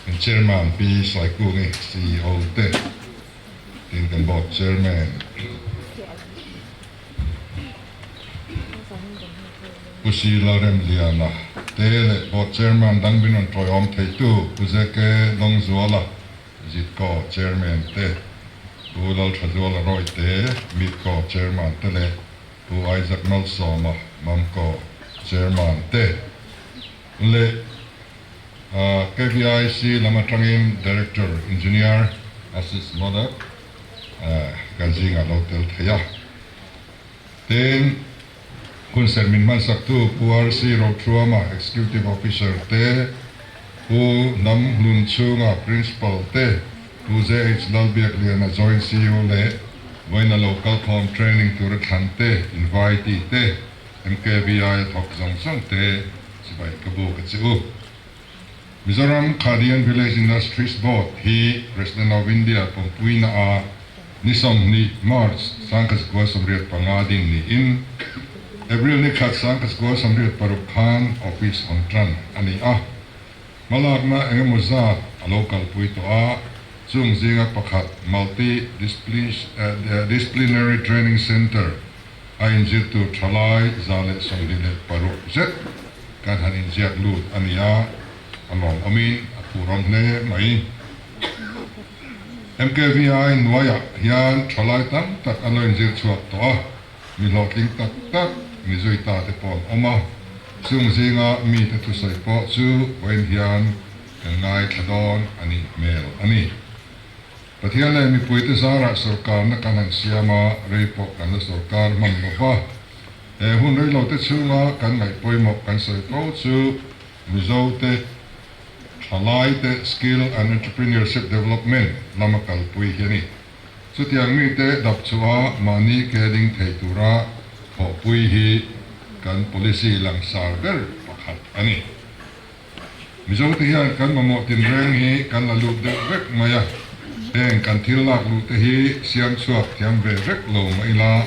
Kan Chairman Pi Saikungi, CEO te, tin kan Board Chairman Pu Si Lalremliana te leh Board Chairman dang min rawn tawiawm theitu Pu ZK Dawngzuala, Zitko Chairman te, Pu Lalthazuala Rawite, Mitko Chairman te leh Pu Isaac Malsawma, Mamko Chairman te leh KVIC lam atangin Director Engineer Ashish Modak kan zingah lo tel thei a. Tin, hunserh min hmansaktu Pu RC Rothuama, Executive Officer te, Pu Nam Hlun Chhunga, Principal te, Pu JH Lalbiakliana, Joint CEO leh vawiina lo kalkhawm training tura thlan te, invitee te, MKVI a thawk zawng zawng te chibai ka buk a che u. Mizoram Khadi and Village Industries Board hi President of India pawmpuina a ni 20 March 1985 din niin April ni khat 1986 khan office hawn tan a ni a. Hmalakna engemaw zat a lo kalpui tawh a, chung zinga pakhat Multi Disciplinary Training Centre a inzir tur thalai 126 zet kan han inziak lut a ni a, a lawmawmin a phurawm hle mai. MKVI hnuaiah hian thalai tam tak an lo inzir chhuak tawh a, mi hlawhtling tak tak mi zui ta te pawh an awm a, chung zinga mite thusawi pawh chu vawiin hian kan ngaithla dawn a nih hmel a ni. Pathian leh mipuite zarah sorkarna kan han siam a, rei pawh kan la sorkar hman lo va. He hun rei lote chhunga kan ngaih pawimawh kan sawi fo chu Mizote thalaite Skill and Entrepreneurship Development lama kalpui hi a ni. Chutiang mite dap chhuah a mahni ke ding thei tura thawhpui hi kan policy langsar ber pakhat a ni. Mizote hian kan mamawh tinreng hi kan la lut deuh vek mai a, heng kan thil lak luh te hi siam chhuak thiam ve vek lo mah ila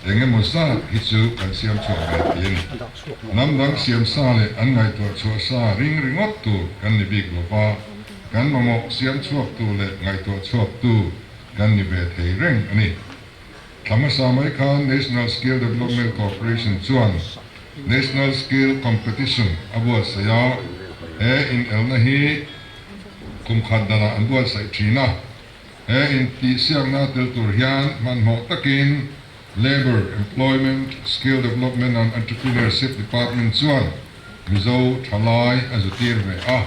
eng emaw zat hi chu kan siam chhuak ve thei a ni. Hnam dang siam sa leh an ngaihtuah chhuah sa ring ringawt tur kan ni bik lo va, kan mamawh siam chhuaktu leh ngaihtuah chhuaktu kan ni ve thei reng a ni. Thla hmasa mai khan National Skill Development Corporation chuan National Skill Competition a buatsaih a, he inelna hi kum khat danah an buatsaih thin a. He intihsiakna tel tur hian hmanhmawh takin Labour, Employment, Skill Development and Entrepreneurship Department chuan Mizo thalai a zutir ve a.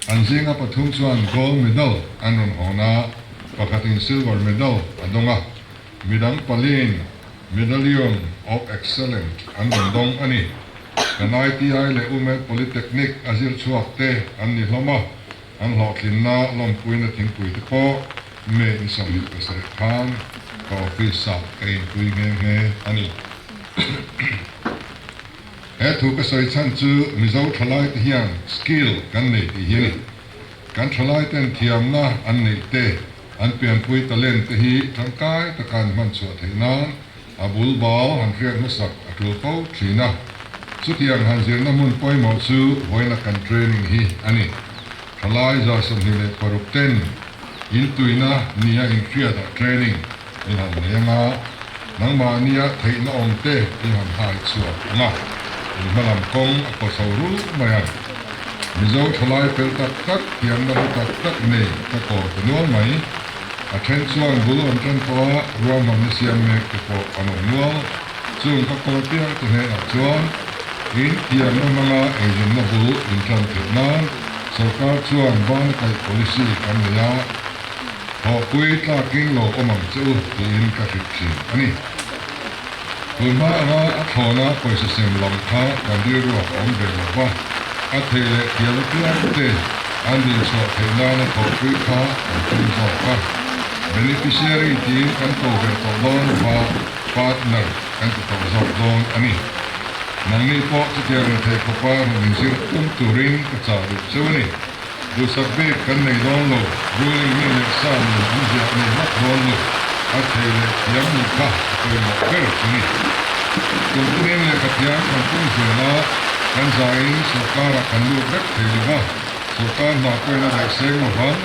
An zinga pathum chuan gold medal an rawn hawn a, pakhatin silver medal a dawng a, midang paliin Medallion of Excellent an rawn dawng a ni. Kan ITI leh UMED Polytechnic a zir chhuak te an ni hlawm a, an hlawhtlinna lawmpuina thingpui te pawh May ni 27 khan ka office ah ka inpui nghe nghe a ni. He thu ka sawi chhan chu Mizo thalai te hian skill kan nei tih hi a ni. Kan thalai ten thiamna an neih te, an pianpui talent te hi tangkai taka an hman chhuah theih nan a bul bal han hriat hmasak a tul fo thin a. Chutiang han zirna hmun pawimawh chu vawiina kan training hi a ni. Thalai 26 ten intuina nia inhriatah training in han nei anga, nangmahnia theihna awm te in han hai chhuak ang a, in hmalam kawng a paw chho rul mai ang. Mizo thalai fel tak tak, thiamna hlu tak tak nei ka kawr ta nual mai. A then chuan bul an tan tawh a, ruahmanna siam mek te pawh an awm nual. Chung ka kawr piang te hnenah chuan in thiamna hmanga eizawnna bul in tan theih nan sorkar chuan bana kaih policy kan nei a, Thawhpui tlakin lo awm ang che u tiin ka hrilh thin a ni. Tunhma anga a thlawna pawisa sem lam kha kan rilruah a awm ve lo va, a thei leh thiam apiang te an dinchhuah theih nana thawhpui kha kan tum zawk a. Beneficiary tiin kan ko ve tawh dawn lo va, partner kan ti tawh zawk dawn a ni. Nangni pawh chutiang rethei khawpa rawn inzir tum turin ka chah duh cheu a ni. Duhsak bik kan nei dawn lo, ruling mi leh sa nun awmzia a nei vak dawn lo, a thei leh thiam nih kha a pawimawh ber chu ni. Kum tinin lehkha thiam kan pung zel a, kan zain sorkarah kan lut vek thei lo va. Sorkar hna pawhin a daih seng lo vang.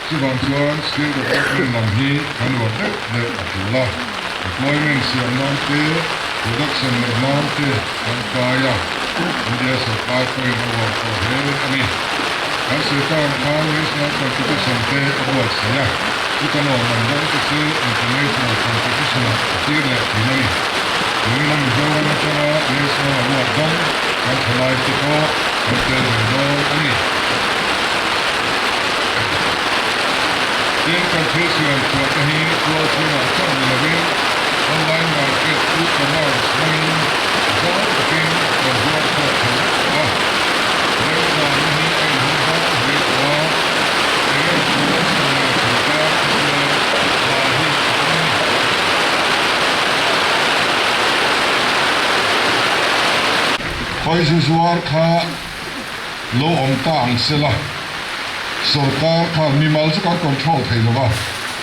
Chuvang chuan skill development lam hi kan uar deuh deuh a tul a. Employment siam nan te, production neih nan te kan kai a, India sorkar pawhin a uar tawh hle a ni. Kan sawi ta ang khan national competition te a buatsaih a, chuta lawmman dang te chu international competition ah a tir leh thin a ni. Tunina Mizoram atanga national award dang kan thalai te pawh kan tel ve dawn a ni. Tin, kan thil siam chhuah te hi tual chhungah chauh ni lovin online market, e-commerce, hmangin zau takin kan zuar chhuak thei vek tawh a. Remchangna hi a inhawng zau hle tawh a, eng emaw production nei thei tan kha chuan hna hi a tam a ni. Khawizu zuar kha lo awm ta ang sela, sorkar khan mimal chu kan control thei lo va,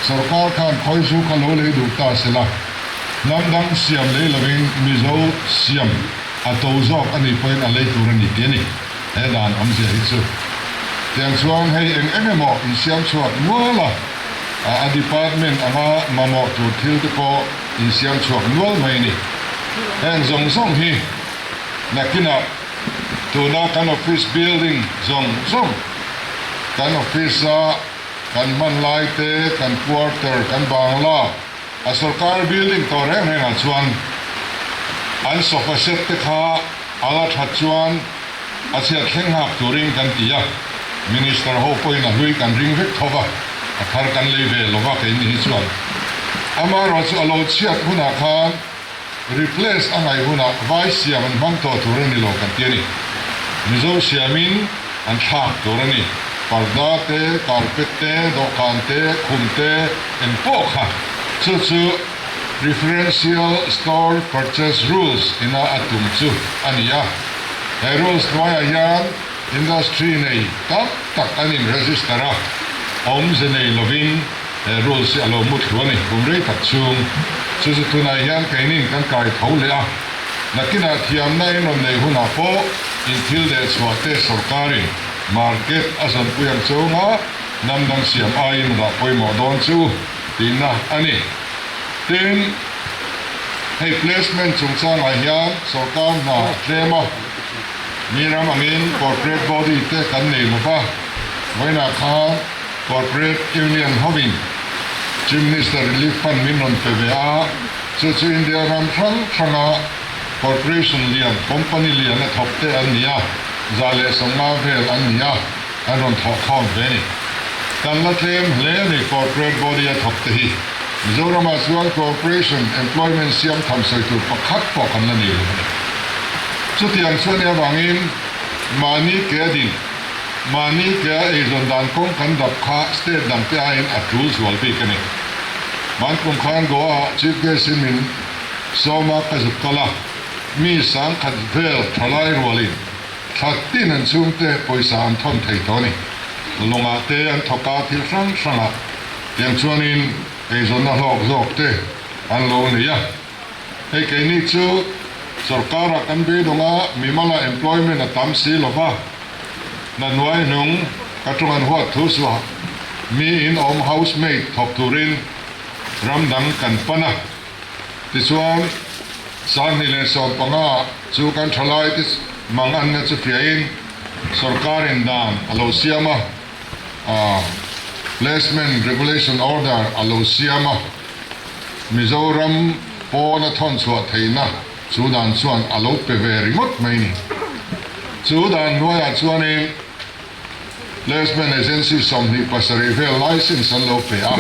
sorkar khan khawizu kha lo lei duh ta sela, hnam dang siam lei lovin Mizo siam a to zawk a nih pawhin a lei tur a ni tih a ni. He dan awmzia hi chu tiang chuan hei eng eng emaw insiam chhuak nual a, a department anga mamawh tur thil te pawh insiam chhuak nual mai a ni. Heng zawng zawng hi nakinah tuna kan office building zawng zawng, kan office a kan hman lai te, kan quarter, kan bangla, a sorkar building tawh reng rengah chuan an sofa set te kha a la that chuan a chhiat thleng nghak turin kan ti a, Minister ho pawhin a hlui kan ring vek tho va, a thar kan lei ve lo va keini hi chuan. Amaherawhchu a lo chhiat hunah khan replace a ngaih hunah vai siam an hmang tawh tur a ni lo kan ti a ni. Mizo siamin an thlak tur a ni. Parda te, carpet te, dawhkan te, khum te eng pawh kha chu chu Preferential Store Purchase Rules ina a tum chu a ni a. He rules hnuaiah hian industry nei tam tak an in register a, awmze nei lovin he rules hi a lo mut thlu a ni. Kum rei tak chhung chu chu tunah hian keinin kan kai tho leh a, nakinah thiamna in rawn neih hunah pawh in thil leh chhuah te sorkarin market a zawnpui ang chunga hnam dang siam aiin a dah pawimawh dawn chu tihna a ni. Tin, hei placement chungchangah hian sorkar hna a tlem a, mi ram angin corporate body te kan nei lo va, vawiinah khan corporate union hovin Chief Minister Relief Fund min rawn pe ve a, chu chu India ram hrang hranga corporation lian, company lian a thawk te an ni a, 150 vel an ni a, an rawn thawh khawm ve a ni. Kan la tlem hle a ni corporate body a thawk te hi. Mizoramah chuan corporation employment siam tham sawi tur pakhat pawh kan la nei lo a ni. Chutiang chuan nia vangin mahni ke a din, mahni ke a eizawn dan kawng kan dap kha state dang te aiin a tul zual bik a ni. Hmankum khan Goa ah Chief Guest in min sawm a ka zuk kal a, mi sangkhat vel thalai rualin Thla tin an chhungte pawisa an thawn thei tawh a ni. Lawngah te an thawk a, thil hrang hrangah tiang chuanin eizawnna hlawk zawk te an lo nei a. Hei keini chu sorkarah kan beidawng a, mimala employment a tam si lo va, hna hnuai hnung ka ṭawng an huat thu suah mi in awm housemaid thawk turin ram dang kan pan a. Tichuan, 2015 chu kan thalai te mang anna chu fiahin sorkarin dan a lo siam a, Placement Regulation Order a lo siam a, Mizoram pawna thawn chhuah theihna chu dan chuan a lo pe ve ringawt mai ni. Chu dan hnuaiah chuanin Placement Agency 27 vel license an lo pe a,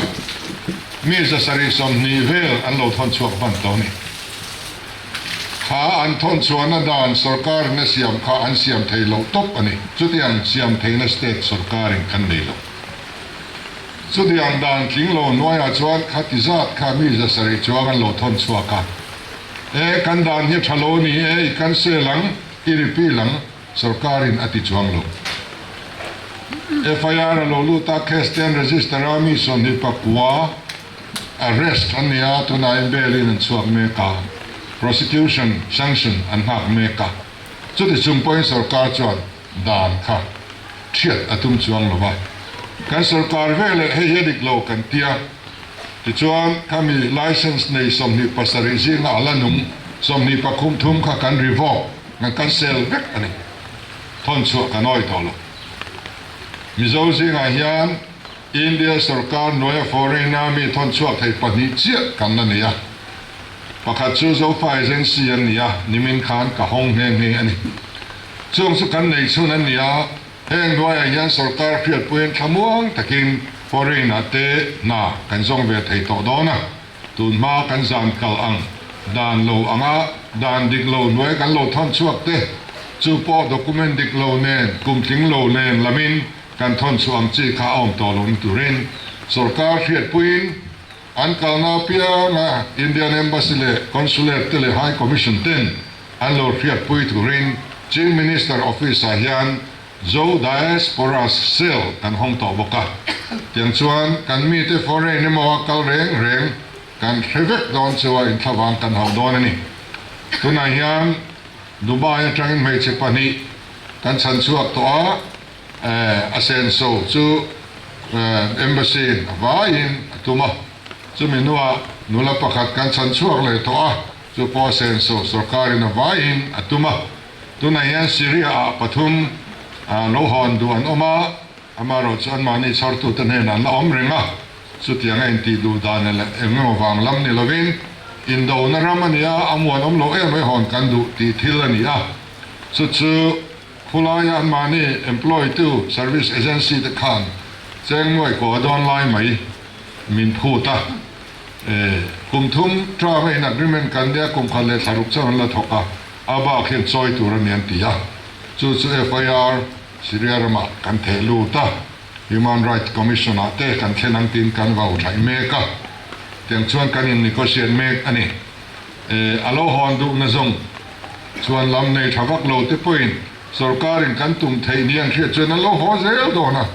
mi 720 vel an lo thawn chhuak hman tawh a ni. Kha an thawn chhuahna dan sorkarin a siam kha an siam thei loh tawp a ni. Chutiang siam theihna state sorkarin kan nei lo. Chutiang dan tling lo hnuaiah chuan kha ti zat kha mi 700 chuang an lo thawn chhuak a. E, kan dan hi a tha lo a ni e, i cancel ang, i repeal ang. Sorkarin a ti chuang lo. FIR a lo lut a, case te an register a, mi 29 arrest an ni a, tunah in bail in an chhuak mek a, prosecution sanction an nghak mek a. Chuti chung pawhin sorkar chuan dan kha Thiat a tum chuang lo va. Kan sorkar veleh hei hi a dik lo kan tia. Tichuan, khami licence nei 27 zinga a la nung 23 kha kan revoke, kan cancel vek a ni. Thawn chhuah kan awi tawh lo. Mizo zingah hian India sorkar hnuaia foreign army thawn chhuak thei pahnih chiah kan la nei a. Pakhat chu Zofa Agency an ni a, nimin khan ka hawng nghe nghe a ni. Chung chu kan nei chhun an ni a, heng hnuaiah hian sorkar hriatpuiin thlamuang takin foreign ah te hna kan zawng ve thei tawh dawn a, tun hma kan zan kal ang dan lo anga dan dik lo hnuai kan lo thawn chhuak te, chu pawh document dik lo nen kum tling lo nen lamin kan thawn chhuah ang chi kha a awm tawh lo ni turin sorkar hriatpuiin an kalna apianga Indian Embassy leh Consulate te leh High Commission ten An lo hriatpui turin Chief Minister Office-ah hian Zo Diaspora Cell kan hawng tawh bawk a. Tiang chuan kan mite foreign emaw a kal reng reng kan hre vek dawn chu a inthlavang kan hauh dawn a ni. Tunah hian Dubai atangin hmeichhe pahnih kan chhan chhuak tawh a, a senso chu Embassy-in a vaiin a tum a. Chumi hnuah nula pakhat kan chhan chhuak leh tawh a. Chu pawh senso sorkarin a vaiin a tum a, tunah hian Syria-ah pathum lo hawn duh an awm a, amaherawh chu anmahni chhawrtute hnenah an la awm reng a, chutianga intih duh dan leh eng emaw vang lam ni lovin indona ram a ni a, a muan awm loh em mai hawn kan duh tih thil a ni a, chu chu khulaia anmahni employ-tu service agency te khan cheng nuai kaw a dawn lai mai min phut a. Kum thum term a in agreement kan nia kum khat leh thla ruk chauh an la thawk a, a bak hian chawi tur a ni an ti a, chu chu FIR Syria ramah kan theh lut a, Human Rights Commission ah te kan thlen ang tiin kan vau thaih mek a, tiang chuan kan in negotiate mek a ni. A lo hawn duhna zawng chuan lam nei tha vak lo te pawhin sorkarin kan tum theih ni an hriat chuan an lo haw zel dawn a,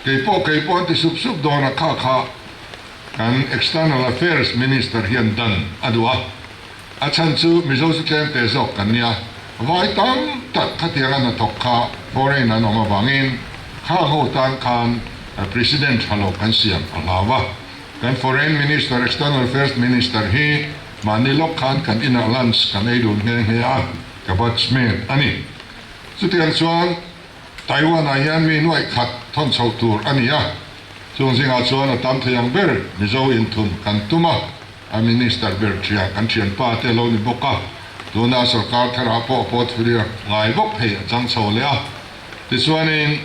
keipawh keipawh an ti sup sup dawn a, kha kha Kan External Affairs Minister hian dan a duh a, a chhan chu Mizo chu tlem te zawk kan nia, vai tam tak khatianga hnathawk kha foreign an awm avangin khang ho tan khan President tha lo kan siam a hlau a. Kan Foreign Minister, External Affairs Minister hi mahni lawk khan kan inah lunch kan ei dun nghe nghe a, ka batchmate a ni. Chutiang chuan Taiwan ah hian mi nuaih khat thawn chhoh tur a ni a, chung zingah chuan a tam thei ang ber Mizo inthun kan tum a, a Minister ber thian kan thianpa te a lo ni bawk a, tuna sorkar tharah pawh portfolio ngai bawk hei a chang chho leh a. Tichuanin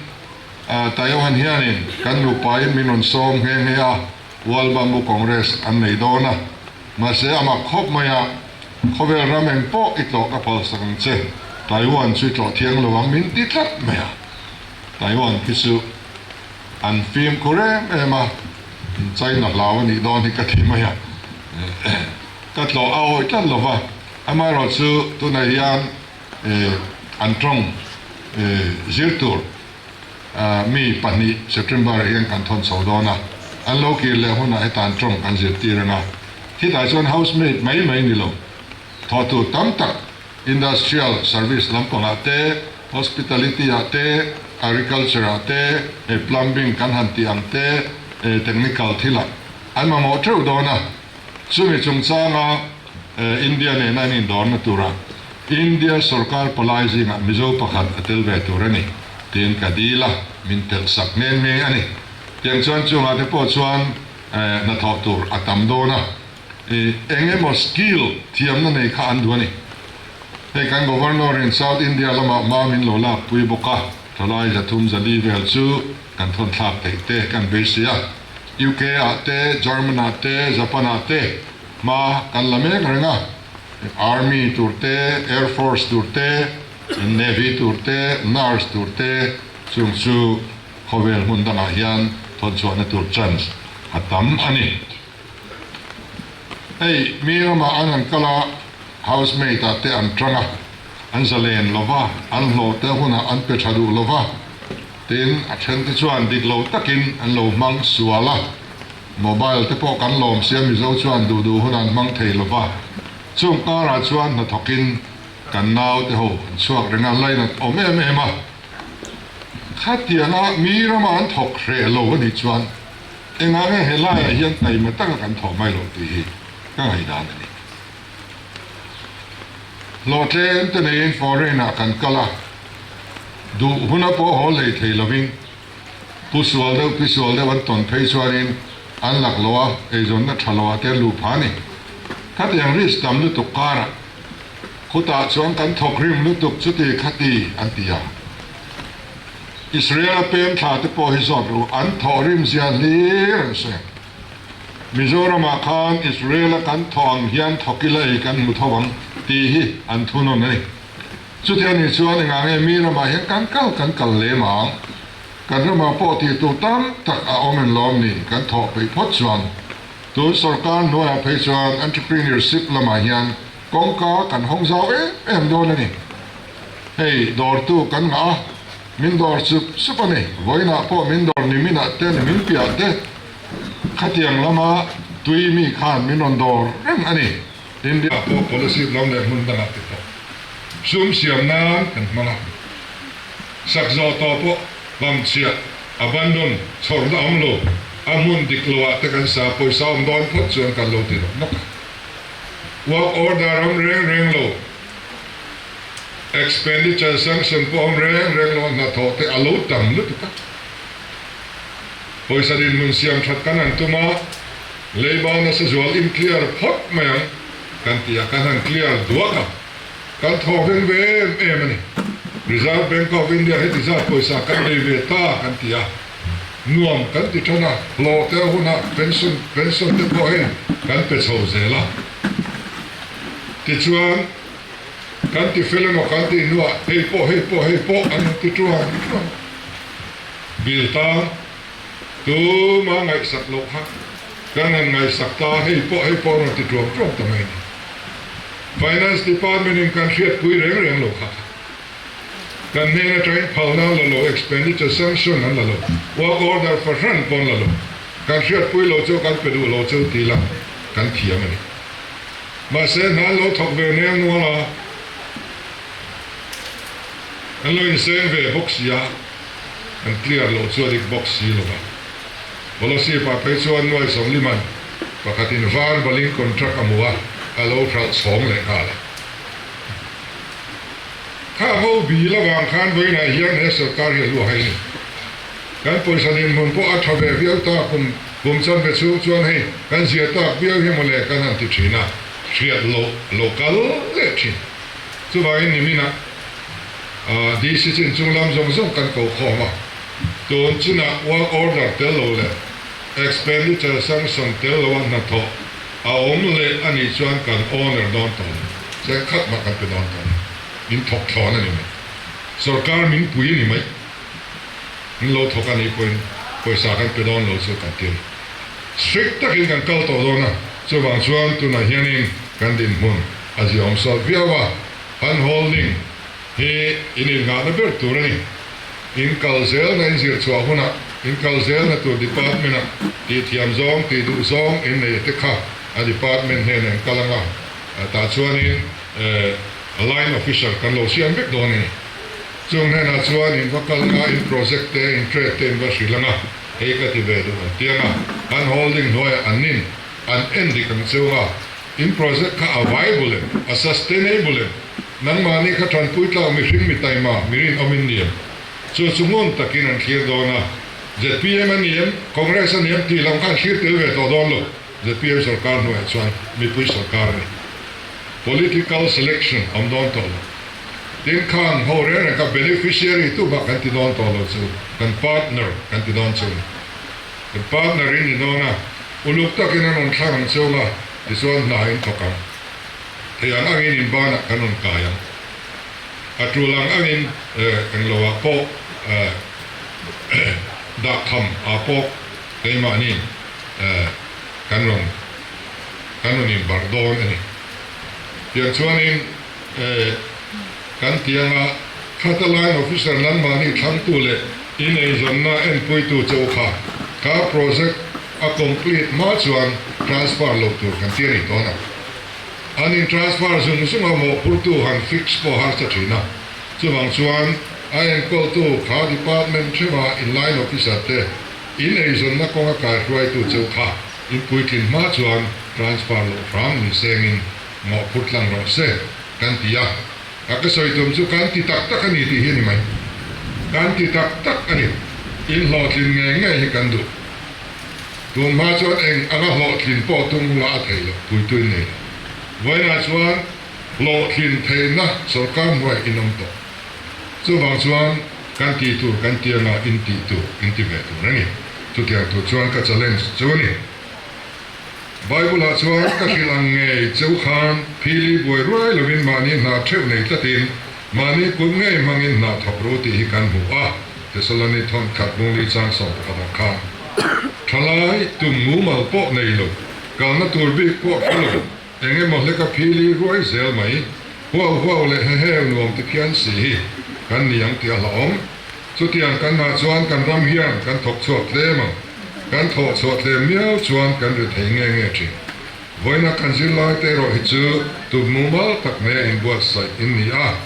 Taiwan hianin kan nupain min rawn sawm nghe nghe a, World Bamboo Congress an nei dawn a, Mahse a mak khawp mai a, khawvel ram eng pawh i tlawh ka phalsak ang che, Taiwan chu i tlawh thiang lo ang min ti tlat mai a. Taiwan khi chu an fimkhur em em a, China hlau a nih dawn hi ka ti mai a, ka tlawh a awih tlat lo va, amaherawh chu tunah hian an tawng zir tur Mi pahnih September ah hian kan thawn chho dawn a, an lo kir leh hunah heta an tawng kan zirtir ang a. Khitah chuan housemaid mai mai ni lo, thawh tur tam tak industrial service lampangah te, hospitality ah te, agriculture ah te, hei plumbing kan han tih ang te, technical thilah an mamawh teuh dawn a. Chumi chungchanga India nena an indawrna tura India sorkar palai zingah Mizo pakhat a tel ve tur a ni tiin ka dil a, min telh sak nghe nghe a ni. Tiang chuan chungah te pawh chuan hnathawh tur a tam dawn a, eng emaw skill thiamna nei kha an duh a ni. Hei kan Governor in South India lamah hma min lo lak pui bawk a, thalai 300 400 vel chu kan thawn thlak theih te kan beisei a. UK ah te, German ah te, Japan ah te hma kan la mek reng a, Army tur te, Air Force tur te, Navy tur te, Nurse tur te chung chu khawvel hmun dangah hian thawn chhuahna tur chance a tam a ni. Hei mi ramah an han kal a, housemaid ah te an tang a, an zalen lo va, an hlawh te hunah an pe tha duh lo va, Tin, a thente chuan dik lo takin an lo hmang sual a, mobile te pawh kan lawm sia Mizo chuan duh duh hun an hmang thei lo va, chung karah chuan hnathawkin kan naute ho an chhuak reng a, lainat awm em em a. Khatianga mi rama an thawk hreh lo a nih chuan engah nge helaiah hian taima taka kan thawh mai loh tih hi ka ngaihdan a ni. Hlawhtlem te neiin foreign ah kan kal a, duh huna pawh haw hlei thei lovin pu sual deuh pi sual deuh an tawn phei chuanin an lak lo a, eizawnna tha lo ah te an luh phah a ni. Khatiang risk tam lutuk karah khutah chuan kan thawk rim lutuk chuti khati an ti a. Israel a pem thla te pawh hi zawt ru an thawh rim zia hlir an sawi ang. Mizoramah khan Israel a kan thawh ang hian thawk ila ei kan hmu tho ang tih hi an thunawn a ni. Chuti a nih chuan engah nge mi ramah hian kan kal kan kal lem ang? Kan ramah pawh tih tur tam tak a awm en lawm ni kan thawh peih phawt chuan. Tun sorkar hnuaiah phei chuan entrepreneurship lamah hian kawngka kan hawng zau em em dawn a ni. Hei dawrtu kan ngah a, min dawr sup sup a ni. Vawiinah pawh min dawr niminah te ni min piah te khatiang lama tui mi khan min rawn dawr reng a ni. India pawh policy lam leh hmun dangah te pawh sum siam nan kan hmang a, sak zawh tawh pawh hmamchhiah, abandon, chhawrna awm lo, a hmun dik lo ah te kan sa pawisa awm dawn phawt chuan kan lo ti nawk nawk a. Work order awm reng reng lo, expenditure sanction pawh awm reng reng lo a hnathawh te a lo tam lutuk a. Pawisa dinhmun siam that kan han tum a, Leiba nasa zual in clear phawt mai ang kan ti a, kan han clear duak a, kan thawk reng ve em em a ni. Reserve Bank of India heti zat pawisa kan nei ve ta kan ti a, nuam kan ti than a, hlawh te a hunah pension pension te pawh hei kan pe chho zel a. Tichuan kan ti fel emaw kan tih hnuah hei pawh hei pawh hei pawh an rawn ti tuang tuang bill tang. Tuma ngaihsak loh kha kan han ngaihsak ta, hei pawh hei pawh a rawn ti tuam tuam ta mai a ni. Finance Department in kan hriatpui reng reng lo kha kha. Kan hnen atangin phalna an la lo, expenditure sanction an la lo, work order fahran pawh an la lo. Kan hriatpui lo chu kan pe duh lo chu ti ila kan thiam a ni. Mahse hna an lo thawk ve nel nual a, an lo inseng ve bawk si a. An clear loh chu a dik bawk si lo va. Policy pah phei chuan nuai sawmliman pakhatin var balin contract a hmu a, a lo hralh chhawng leh nghal a. Kha ho bil avang khan vawiinah hian he sorkar hi a luah hai ni. Kan pawisa dinhmun pawh a tha ve viau ta, kum kum chanve chhung chuan hei kan zia tak viau hi mawle kan han ti thin a, hriat loh a lo kal leh thin. Chuvangin niminah. DC chin chung lam zawng zawng kan ko khawm a, tun chinah work order tel lo leh expenditure sanction tel loa hnathawh a awm leh a nih chuan kan owner dawn tawh lo, cheng khat mah kan pe dawn tawh lo, min thawk thlawn a ni mai. Sorkar min pui a ni mai, min lo thawk a nih pawhin pawisa kan pe dawn lo chu kan ti a ni. Strict takin kan kal tawh dawn a, chuvang chuan tunah hianin kan dinhmun a ziaawm sawt viau a. Hand holding hi in innghahna ber tur a ni. In kal zelna in zir chhuah hunah in kal zelna tur department ah tih thiam zawng, tih duh zawng in nei te kha a department hnenah in kal anga, tah chuanin line officer kan lo siam vek dawn a ni. Chung hnenah chuan in va kal anga, in project te, in trade te in va hrilh anga, hei ka ti ve duh an ti anga, hand holding hnuaiah an nin an en dik ang chunga, In project kha a viable em? A sustainable em? Nangmahni kha tanpui tlak mihring mi taima, mi rinawm in ni em? Chu chu ngun takin an thlir dawn a. Zpm a ni em? Congress a ni em? Tih lam kha an thlir tel ve tawh dawn lo. Zpm sorkar hnuaiah chuan mipui sorkar a ni. Political selection awm dawn tawh lo. Tin khang ho reng reng kha beneficiary tu bak kan ti dawn tawh lo chu kan partner kan ti dawn chu a ni. Kan partner in ni dawn a, uluk takin an rawn thlang ang cheu nga, tichuan hna in thawk ang. Thei ang angin in banah kan rawn kai ang. A tul ang angin englo ah pawh dah tham ah pawh keimahni kan rawn kan rawn inbarh dawn a ni. Tiang chuanin kan ti anga khata line officer nanmahni thlangtu leh in eizawnna enpuitu che u kha kha project a complete hma chuan transfer loh tur kan ti a ni tawn ang. An in transfer zung zung a mawhphurtu han fix pawh harsa thin a, chuvang chuan. A enkawltu kha department theuha in line officer te in eizawnna kawnga kaihruaitu cheu kha in puitlin hma chuan transfer loh hram ni sengin mawhphur tlang rawh se kan ti a. A ka sawi tum chu kan ti tak tak a ni tih hi a ni mai. Kan ti tak tak a ni. In hlawhtlin ngei ngei hi kan duh. Tun hma chuan eng anga hlawhtlin pawh tum ula a theih loh, puitu in nei lo. Vawiinah chuan hlawhtlin theihna sorkar hnuai in awm tawh. Chuvang chuan kan tih tur kan ti anga in tih tur in ti ve tur a ni. Chutiang tur chuan ka challenge chu a ni. Bible-ah chuan ka hrilh ang ngei cheu khan phili buai ruai lovin mahni hna theuh nei tlatin mahni kut ngei hmangin hna thawk ru tih hi kan hmu a, Thessaloni thawn khat bungli chang 11 khan. Thalai tum mumal pawh nei lo, kalna tur bik pawh hre lo, eng emaw hleka phili ruai zel mai, huau huau leh heheu nuam ti phian si hi kan ni ang tih a hlauhawm. Chutiang kan hah chuan kan ram hian kan thawk chhuak tlem ang. Kan thawh chhuah tlem miau chuan kan ri thei nge nge thin. Vawiina kan zirlai te erawh hi chu tum mumal tak hmeh inbuatsaih in ni a.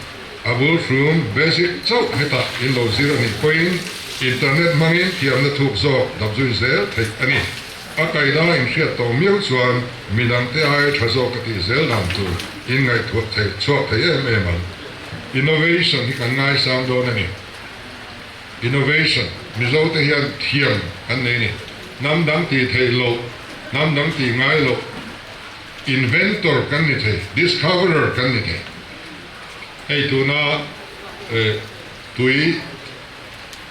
A bul hrum, basic, chauh hetah in lo zir a nih pawhin internet hmangin thiamna thuk zawk dap zui zel theih a ni. A kaina inhriat tawh miau chuan midangte ai tha zawk a tih zel dan tur in ngaihtuah theih chhuak thei em em ang. Innovation hi kan ngaisang dawn a ni. Innovation, Mizo te hian thiam kan nei a ni. Hnam dang tih theih loh, hnam dang tih ngai loh, inventor kan ni thei, discoverer kan ni thei. Hei tuna tui,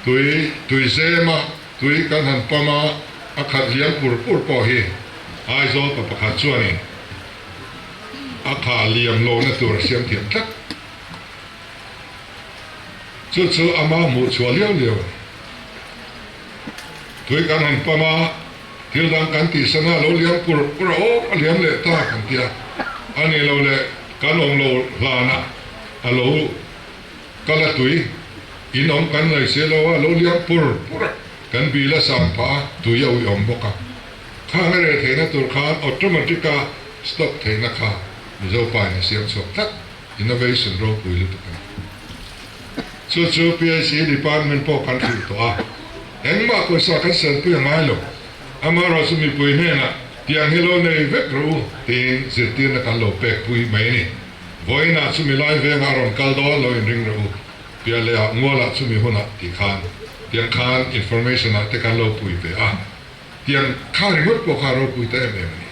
tui, tui zema tui kan han pam a, a khat liam pur pur pawh hi Aizawl pa pakhat chuanin a kha liam lohna tur a siam thiam tlat. Chu chu ama hmuh chhuah liau liau a ni. Tui kan han pam a, thil dang kan tih sana lo liam pur pur a, aw a liam leh ta kan ti a, a ni lo leh kan awm lo hlanah a lo kal a tui in awm kan ngaih si lo a, lo liam pur pur a, kan bil a sang phah a, tui a uiawm bawk a. Khang a reh theihna tur khan automatic a stop theihna kha Mizo pa in a siam chhuak tlat. Innovation ropui lutuk a ni. Chu chu PHE department pawh kan hrilh tawh a, engmah pawisa kan senpui a ngai lo. Amaherawhchu chu mipui hnenah tiang hi lo nei vek rawh u tiin zirtirna kan lo pek pui mai a ni. Vawiinah chumi lai vengah a rawn kal dawn lo inring rawh u, piah lehah Ngualah chumi hunah tih khan tiang khan information ah te kan lo pui ve a, tiang kha ringawt pawh kha a ropui ta em em a ni.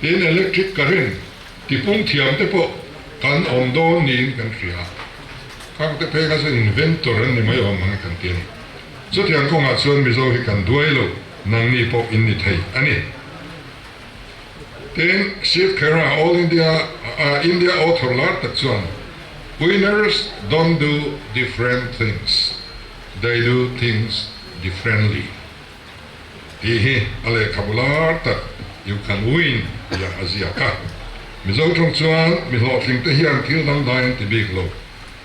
Tin electric current Tipung thiam te pawh kan awm dawn niin kan hria a, khang te phei kha chuan inventor an ni mai awm ang e kan ti a ni. Chutiang kawngah chuan Mizo hi kan duai lo, nangni pawh in ni thei a ni. Tin, Shiv Khera, All India India author lar tak chuan, Winners don't do different things, they do things differently. Tih hi a lehkhabu lar tak You Can Win tih a ziak a. Mizo tawng chuan mi hlawhtling te hian thil dangdai an ti bik lo,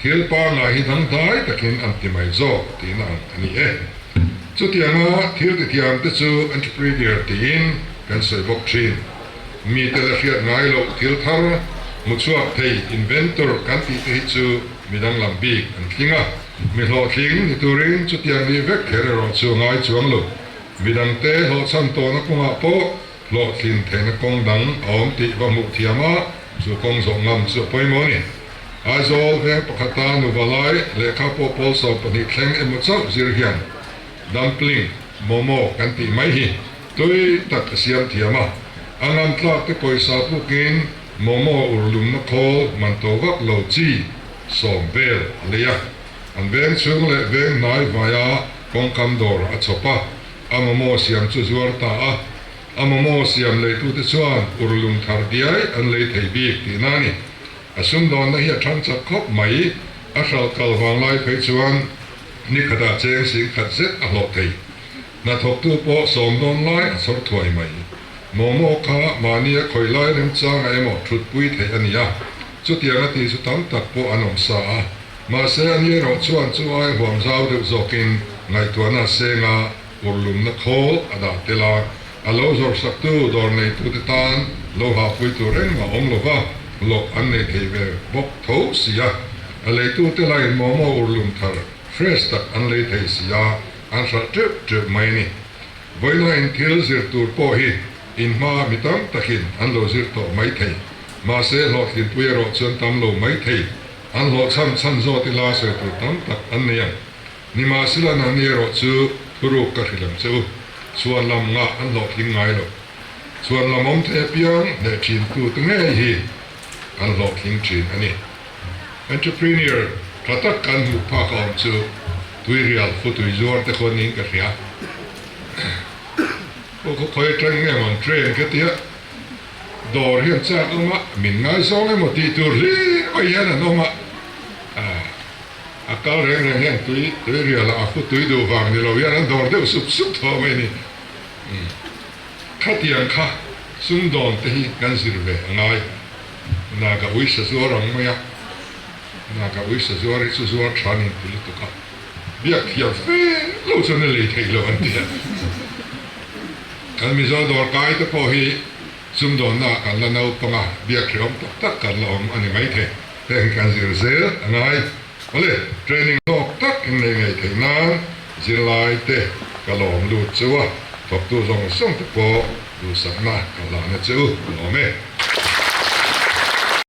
thil pangngai hi dangdai takin an ti mai zawk tihna ang a ni e. Chutianga thil tithiam te chu entrepreneur tiin kan sawi bawk thin. Mite la hriat ngai loh thil thar hmuchhuak thei inventor kan tih te hi chu mi danglam bik an tling a. Mi hlawhtling ni turin chutiang nih vek kher erawh chu a ngai chuang lo. Midangte hlawhchhan tawhna kawngah pawh hlawhtlin theihna kawng dang a awm tih va hmuh thiam a, chu kawng zawh ngam chu a pawimawh a ni. Aizawl veng pakhata nuva lai lehkha pawh pawl 12 thleng emaw chauh zir hian dumpling, momo kan tih mai hi tui tak a siam thiam a, a ngam tlak te pawisa pukin momo urlumna khawl man to vak lo chi sawm vel a lei a, an veng chhung leh veng hnai vaia kawngkam dawr a chhawp a, a momo siam chu zuar ta a, a momo siam leitute chuan urlum thar diai an lei thei bik tihna a ni. A sumdawnna hi a thang chak khawp mai, a hralh kal vang lai phei chuan ni khatah cheng sing khat zet a hlawh thei. Hnathawktu pawh sawm dawn lai a chhawr thuai mai. Momo kha mahnia khawih lai remchanga emaw thutpui theih a ni a, chutiang a tih chu tam tak pawh an awm sa a. Mahse a ni erawh chuan chu ai huam zau deuh zawkin ngaihtuahna senga urlumna khawl a dah tel a, a lo zawrhsaktu dawr neitute tan lo hahpui tur engmah awm lova hlawh an nei thei ve bawk tho si a. A leitute lain momo urlum thar fresh tak an lei thei si a, an hralh teuh teuh mai a ni. Vawiina in thil zir tur pawh hi in hma mi tam takin an lo zir tawh mai thei. Mahse hlawhtlinpui erawh chuan tam lo mai thei. An hlawhchham chhan zawt ila sawi tur tam tak an nei ang. Nimahsela nangni erawh chu thuruk ka hrilh ang che u. Chhuan lam ngah an hlawhtling ngai lo. Chhuan lam awm thei apiang hneh thin tute ngei hi an hlawhtling thin a ni. Entrepreneur tha tak kan hmuh phak a awm chu Tuirial futui zuar te khaw niin ka hria. Aw khaw khawi atang nge maw an train ka tia dawr hian chak awm a, min ngaizawng emaw tih tur hlir mai hian an awm a. A kal reng reng hian tui tuirial ah a futui duh vang ni lo hian an dawr deuh sup sup tho mai a ni. Khatiang kha sumdawn te hi kan zir ve a ngai. Naga uisa zuar ang mai a, Naga uisa zuar hi chu zuar tha nin ti lutuk a, biak thiam fe lo chuan a lei theih lo an ti a. Kan Mizo dawr kai te pawh hi sumdawnna ah kan la naupang a, biak hrehawm tak tak kan la awm a ni maithei. Heng hi kan zir zel a ngai. Awle, training hlawk tak in nei ngei theih nan zirlai te ka lawm lut cheu a, thawktu zawng zawng te pawh duhsakna ka hlahna che u ka lawm e.